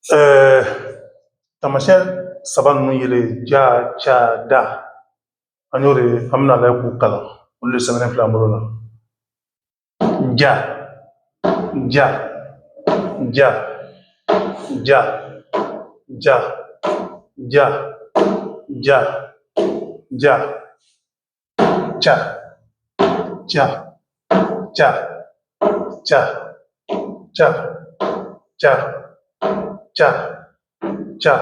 Taamasiyɛn saba ninnu yɛlɛ, ja, ca, da, an y'o de, an bɛna lajɛ k'u kalan. Olu de sɛbɛnnen filɛ an bolo la. Ja, ja, ja, ja, ja, ja, ja, ja, ca, ca, ca, ca, ca, ca, ca, ca,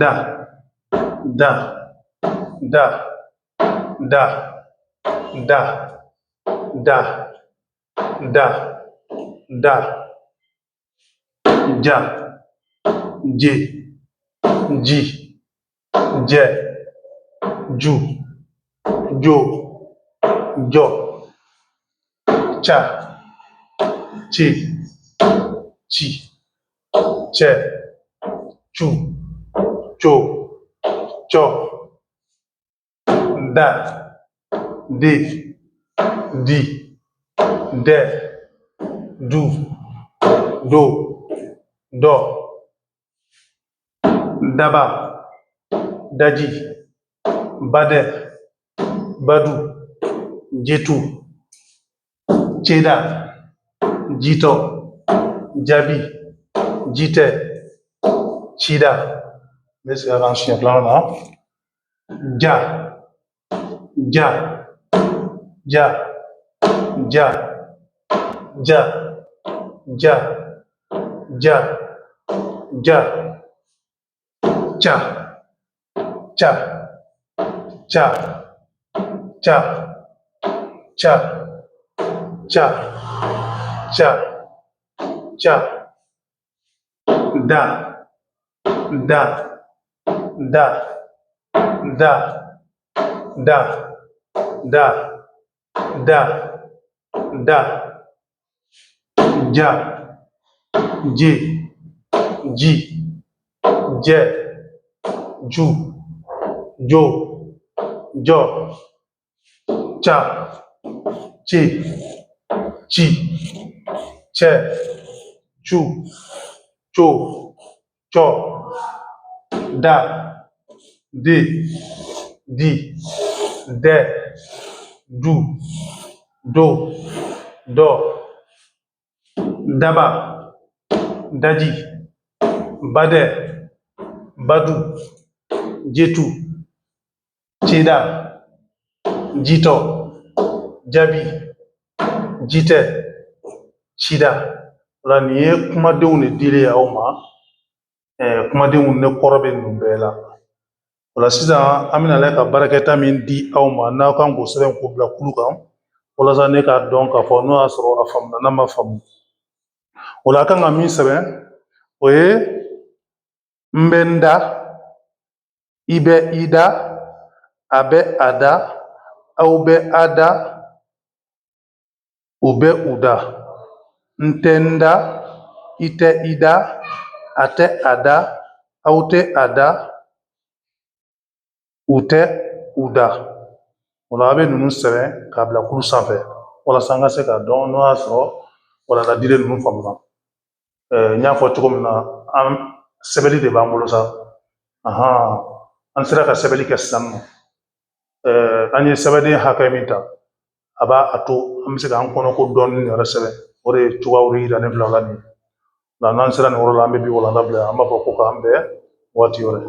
da, da, da, da, da, da, da, da, ja, je, ji, jɛ, ju, jo, jɔ, ca, ce, ci, cɛ, cu, co, cɔ, da, de, di, dɛ, du, do, dɔ, daba, daji, badɛ, badu, jetu, ceda, jitɔ, jaabi, jitɛ, cida. N bɛ segin a kan siɲɛ filanan na. Ja, ja, ja, ja, ja, ja, ja, ja, ca, ca, ca, ca, ca, ca, ca, ca, da, da, da, da, da, da, da, da, ja, je, ji, jɛ, ju, jo, jɔ, ca, ce, ci, cɛ, cu, co, cɔ, da, de, di, dɛ, du, do, dɔ, daba, daji, badɛ, badu, jetu, ceda, jitɔ, jaabi, jitɛ, cida. O la nin ye kumadenw de dilen ye aw ma. Kumadenw ne kɔrɔ bɛ ninnu bɛɛ la. O la sisan, an bɛna lajɛ ka baarakɛta min di aw ma, n'aw kan k'o sɛbɛn k'o bila kulu kan, walasa ne k'a dɔn k'a fɔ n'o y'a sɔrɔ a faamuna, n'a ma faamu. O la a kan ka min sɛbɛn, o ye: n bɛ n da, i bɛ i da, a bɛ a da, aw bɛ a da, u bɛ u da. N tɛ n da, i tɛ i da, a tɛ a da, aw tɛ a da, u tɛ u da. O la a bɛ ninnu sɛbɛn k'a bila kulu sanfɛ, walasa an ka se k'a dɔn n'o y'a sɔrɔ walanda dilen ninnu faamuna. N y'a fɔ cogo min na, an sɛbɛnni de b'an bolo sa. An sera ka sɛbɛnni kɛ sisan nɔ. An ye sɛbɛnden hakɛ min ta, a b'a a to an bɛ se k'an kɔnɔ ko dɔɔnin yɛrɛ sɛbɛn. O de ye cogoyaw de yira ne bila la nin ye. Nka n'an sera nin yɔrɔ la, an bɛ bi walanda bila. An b'a fɔ ko k'an bɛn waati wɛrɛ.